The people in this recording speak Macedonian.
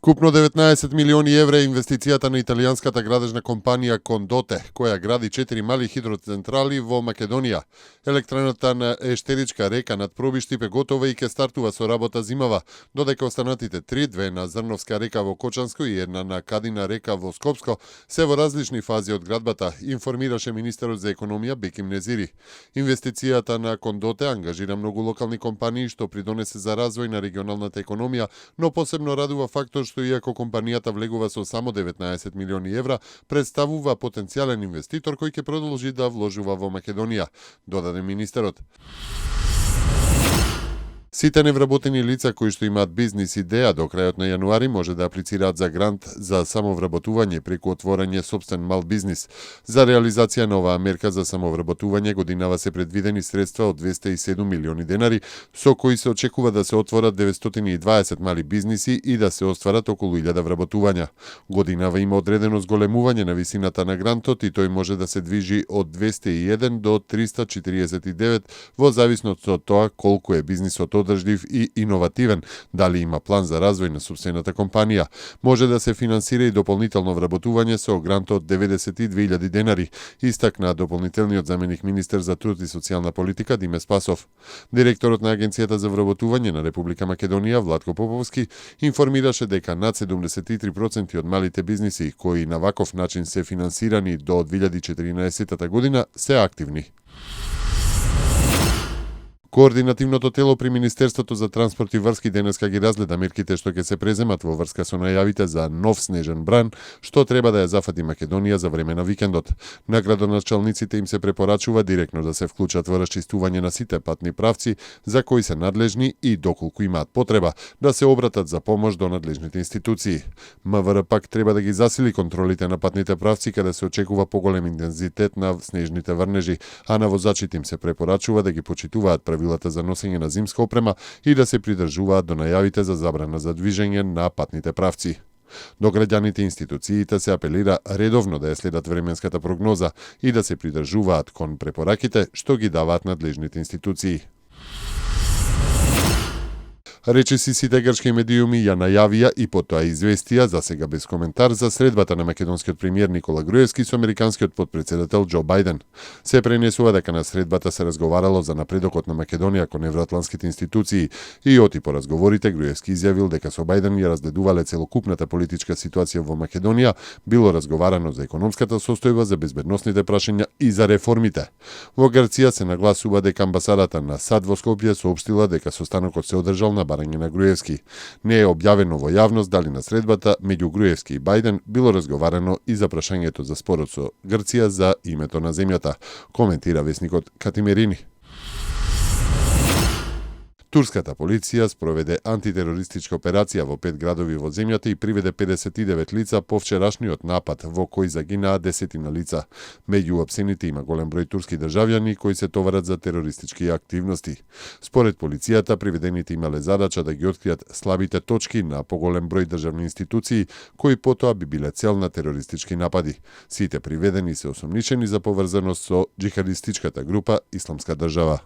Вкупно 19 милиони евра е инвестицијата на италијанската градежна компанија Кондоте, која гради 4 мали хидроцентрали во Македонија. Електраната на Ештеричка река над Пробиштип е готова и ќе стартува со работа зимава, додека останатите 3, 2 на Зрновска река во Кочанско и 1 на Кадина река во Скопско, се во различни фази од градбата, информираше министерот за економија Беким Незири. Инвестицијата на Кондоте ангажира многу локални компании што придонесе за развој на регионалната економија, но посебно радува фактор што иако компанијата влегува со само 19 милиони евра, представува потенцијален инвеститор кој ќе продолжи да вложува во Македонија, додаде министерот. Сите невработени лица кои што имаат бизнис идеја до крајот на јануари може да аплицираат за грант за самовработување преку отворање сопствен мал бизнис. За реализација на оваа мерка за самовработување годинава се предвидени средства од 207 милиони денари, со кои се очекува да се отворат 920 мали бизниси и да се остварат околу 1000 вработувања. Годинава има одредено зголемување на висината на грантот и тој може да се движи од 201 до 349 во зависност од тоа колку е бизнисот одржлив и иновативен, дали има план за развој на сопствената компанија. Може да се финансира и дополнително вработување со грант од 92.000 денари, истакна дополнителниот заменик министер за труд и социјална политика Диме Спасов. Директорот на Агенцијата за вработување на Република Македонија Владко Поповски информираше дека над 73% од малите бизниси кои на ваков начин се финансирани до 2014 година се активни. Координативното тело при Министерството за транспорт и врски денеска ги разгледа мерките што ќе се преземат во врска со најавите за нов снежен бран, што треба да ја зафати Македонија за време на викендот. На градоначалниците им се препорачува директно да се вклучат во расчистување на сите патни правци за кои се надлежни и доколку имаат потреба да се обратат за помош до надлежните институции. МВР пак треба да ги засили контролите на патните правци каде се очекува поголем интензитет на снежните врнежи, а на возачите им се препорачува да ги почитуваат правилата за носење на зимска опрема и да се придржуваат до најавите за забрана за движење на патните правци. До граѓаните и институциите се апелира редовно да ја следат временската прогноза и да се придржуваат кон препораките што ги даваат надлежните институции. Речиси сите грчки медиуми ја најавија и потоа известија, за сега без коментар, за средбата на македонскиот премиер Никола Груевски со американскиот потпредседател Џо Бајден. Се пренесува дека на средбата се разговарало за напредокот на Македонија кон евроатланските институции и оти по разговорите Груевски изјавил дека со Бајден ја разгледувале целокупната политичка ситуација во Македонија, било разговарано за економската состојба, за безбедносните прашања и за реформите. Во Грција се нагласува дека амбасадата на САД во Скопје соопштила дека состанокот се одржал на барање на Груевски. Не е објавено во јавност дали на средбата меѓу Груевски и Бајден било разговарано и за прашањето за спорот со Грција за името на земјата, коментира весникот Катимерини. Турската полиција спроведе антитерористичка операција во 5 градови во земјата и приведе 59 лица по вчерашниот напад во кој загинаа десетина лица. Меѓу апсените има голем број турски државјани кои се товарат за терористички активности. Според полицијата, приведените имале задача да ги откријат слабите точки на поголем број државни институции кои потоа би биле цел на терористички напади. Сите приведени се осомничени за поврзаност со џихадистичката група Исламска држава.